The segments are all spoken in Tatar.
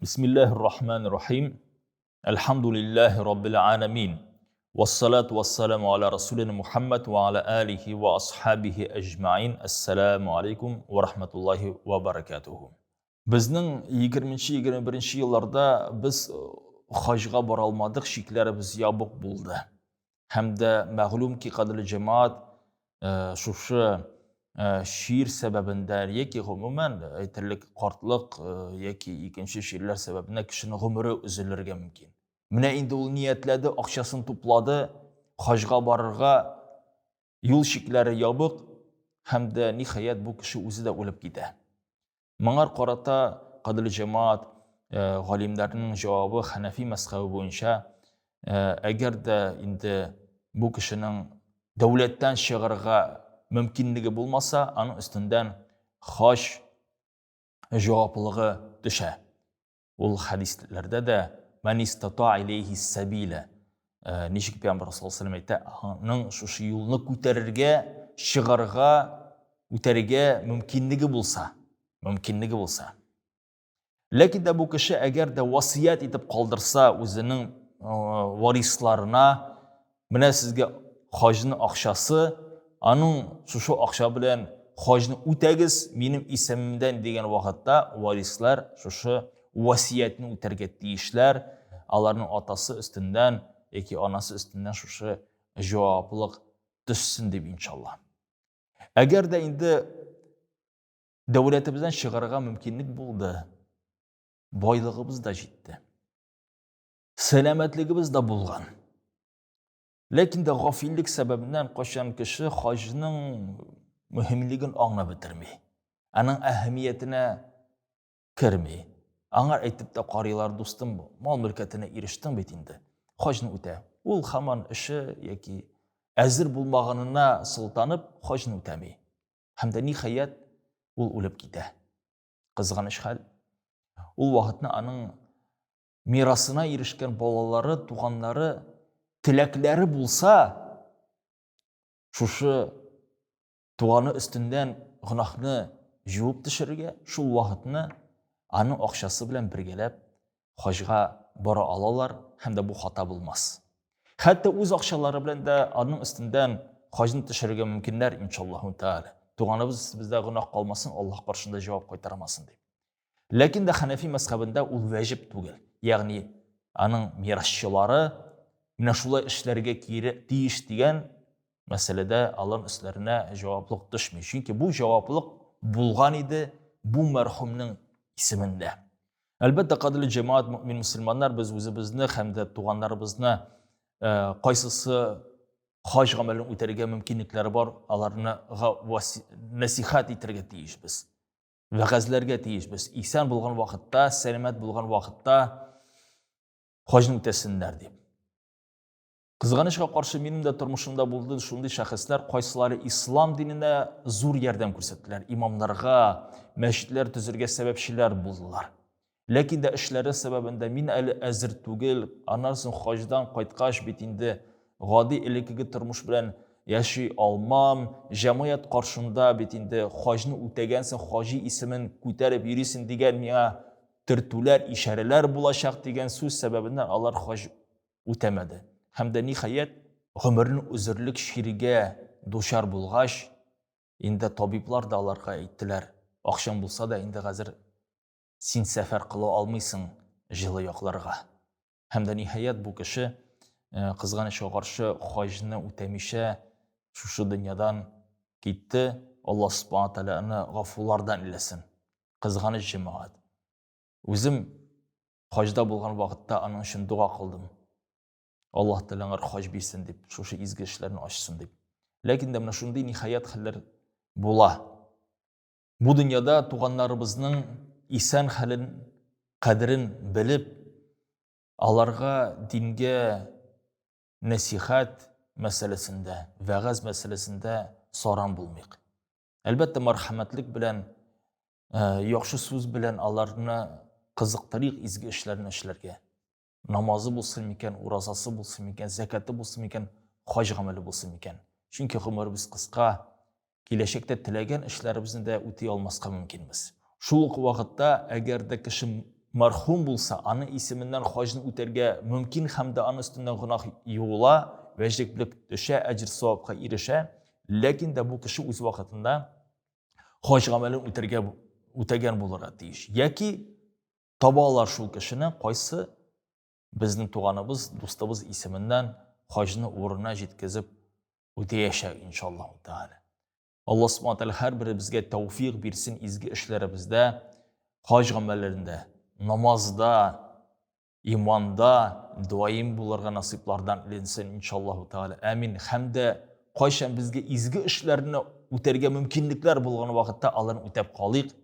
Бисмиллаһир рахманир рахим. Әлхәмдүлиллаһи раббил аламин. Вассалату вассаламу аля расулина Мухаммад ва аля алихи ва асхабихи әҗмәин. Ассаламу алейкум ва рахматуллахи ва баракатуху. Безнең 20-21 елларда без хаҗга бара алмадык, чикләребез ябык булды. Һәм дә мәгълүм ки, кадерле җәмәгать, шушы чир сәбәбендә яки гомумән әйтерлек картлык яки икенче чирләр сәбәбенә кешенең гомере өзелергә мөмкин. Менә инде ул ниятләде, акчасын туплады, хаҗга барырга, юл чикләре ябык һәм дә ниһаять бу кеше үзе дә үлеп китә. Моңар карата, кадерле җәмәгать, галимнәрнең җавабы хәнәфи мәзхәбе буенча, әгәр дә инде бу кешенең дәүләттән чыгарга мөмкинлеге булмаса, аның өстендән хаҗ җаваплылыгы төшә. Ул хәдисләрдә дә мән истата илейхи сәбилә ничек пәйгамбәр саллаллаху алейһи әйтә, аның шушы юлны күтәрергә, чыгарга, үтәргә мөмкинлеге булса, мөмкинлеге булса. Ләкин дә бу кеше әгәр дә васыять итеп калдырса үзенең варисларына, менә сезгә хаҗның акчасы, аның шушы акча белән хаҗны үтәгез минем исемемдән дигән вакытта варислар шушы васиятне үтәргә тиешләр, аларның атасы өстеннән яки анасы өстеннән шушы җаваплылык төшсен дип иншалла. Әгәр дә инде дәүләтебездән чыгарырга мөмкинлек булды, байлыгыбыз да җитте. Сәламәтлегебез дә булган. Ләкин дә гафиллек сәбәбеннән кайчан кеше хаҗның мөһимлеген аңлап бетерми. Аның әһәмиятенә керми. Аңа әйтеп тә карыйлар, дустым, мал-мөлкәтенә ирештең бит инде. Хаҗны үтә. Ул һаман эше яки әзер булмаганына сылтанып, хаҗны үтәми. Һәм дә ниһаять ул үлеп китә. Кызганыч хәл. Ул вакытны аның мирасына ирешкән балалары, туганнары теләкләре булса, шушы туганы өстеннән гөнаһны җуып төшерергә, шул вакытны аның акчасы белән бергәләп хаҗга бара алалар һәм дә бу хата булмас. Хәтта үз акчалары белән дә аның өстеннән хаҗны төшерергә мөмкиннәр, иншаллаһу тааля. Туганыбыз бездә гөнаһ калмасын, Аллаһ каршында җавап кайтармасын дип. Ләкин дә хәнәфи мәзхәбендә ул вәҗиб түгел. Ягъни аның мирасчылары менә шулай эшләргә кире тиеш дигән мәсьәләдә алар өсләренә җаваплык төшми. Чөнки бу җаваплык булган иде бу мәрхүмнең исемендә. Әлбәттә, кадерле җәмәгать, мөмин мөселманнар, без үзебезне һәм дә туганнарыбызны э, кайсысы хаҗ гамәлен үтәргә мөмкинлекләре бар, аларны нәсихәт итәргә тиешбез. Вәгазьләргә тиешбез. Исән булган вакытта, сәламәт булган вакытта хаҗны үтәсеннәр дип. Кызганычка каршы, минем дә тормышымда булды шундый шәхесләр, кайсылары ислам диненә зур ярдәм күрсәттеләр, имамнарга, мәчетләр төзергә сәбәпчеләр булдылар. Ләкин дә эшләре сәбәбендә мин әле әзер түгел, аннан соң хаҗдан кайткач бит инде гади элеккеге тормыш белән яши алмам, җәмгыять каршында бит инде хаҗны үтәгәнсең, хаҗи исемен күтәреп йөрисең дигән миңа төртүләр, ишарәләр булачак дигән сүз сәбәбеннән алар хаҗ үтәмәде. Һәм дә ниһаять, гомерен өзерлек чиргә дучар булгач, инде табиблар да аларга әйттеләр, акчаң булса да инде хәзер син сәфәр кыла алмыйсың җылы якларга. Һәм дә ниһаять бу кеше э, кызганычка каршы хаҗны үтәмичә шушы дөньядан китте. Аллаһ субхана тәгалә аны гафулардан иләсен. Кызганыч җәмәгать. Үзем хаҗда булган вакытта аның өчен дога кылдым. Аллаһ Тәгалә аңар хаҗ бирсен дип, шушы изге эшләрне ачсын дип. Ләкин дә менә шундый ниһаять хәлләр була. Бу дөньяда туганнарыбызның исән хәлен, кадерен белеп, аларга дингә нәсихәт мәсьәләсендә, вәгазь мәсьәләсендә саран булмыйк. Әлбәттә, мәрхәмәтлек белән, э, яхшы сүз белән аларны кызыктырыйк изге эшләрне эшләргә. Намазы булсын микән, уразасы булсын микән, зәкәте булсын микән, хаҗ гамәле булсын микән. Чөнки гомеребез кыска, киләчәктә теләгән эшләребезне дә үти алмаска мөмкинбез. Шул ук вакытта, әгәр дә кеше мәрхүм булса, аның исеменнән хаҗны үтәргә мөмкин һәм дә аның өстеннән гөнаһ юыла, вәҗиблек төшә, әҗер-савапка ирешә. Ләкин дә бу кеше үз вакытында хаҗ гамәлен үтәргә үтәгән булырга тиеш. Яки таба алар шул кешене, кайсы безнең туганыбыз, дустыбыз исеменнән хаҗны урынына җиткезеп үтәячәк, иншаллаһу тәгалә. Аллаһ Субхану тәгалә һәрберебезгә тәүфик бирсен изге эшләребездә, хаҗ гамәлләрендә, намазда, иманда даим булырга насыйплардан иленсен, иншаллаһу тәгалә. Амин. Һәм дә кайчан безгә изге эшләрне үтәргә мөмкинлекләр булган вакытта аларны үтәп калыйк.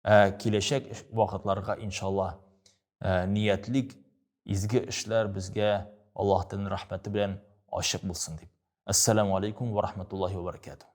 Ә киләчәк вакытларга иншаллаһ ниятлик, изге эшләр безгә Аллаһ Тәгаләнең рәхмәте белән ачык булсын дип. Ассаламу алейкум ва рахматуллахи ва баракатуh.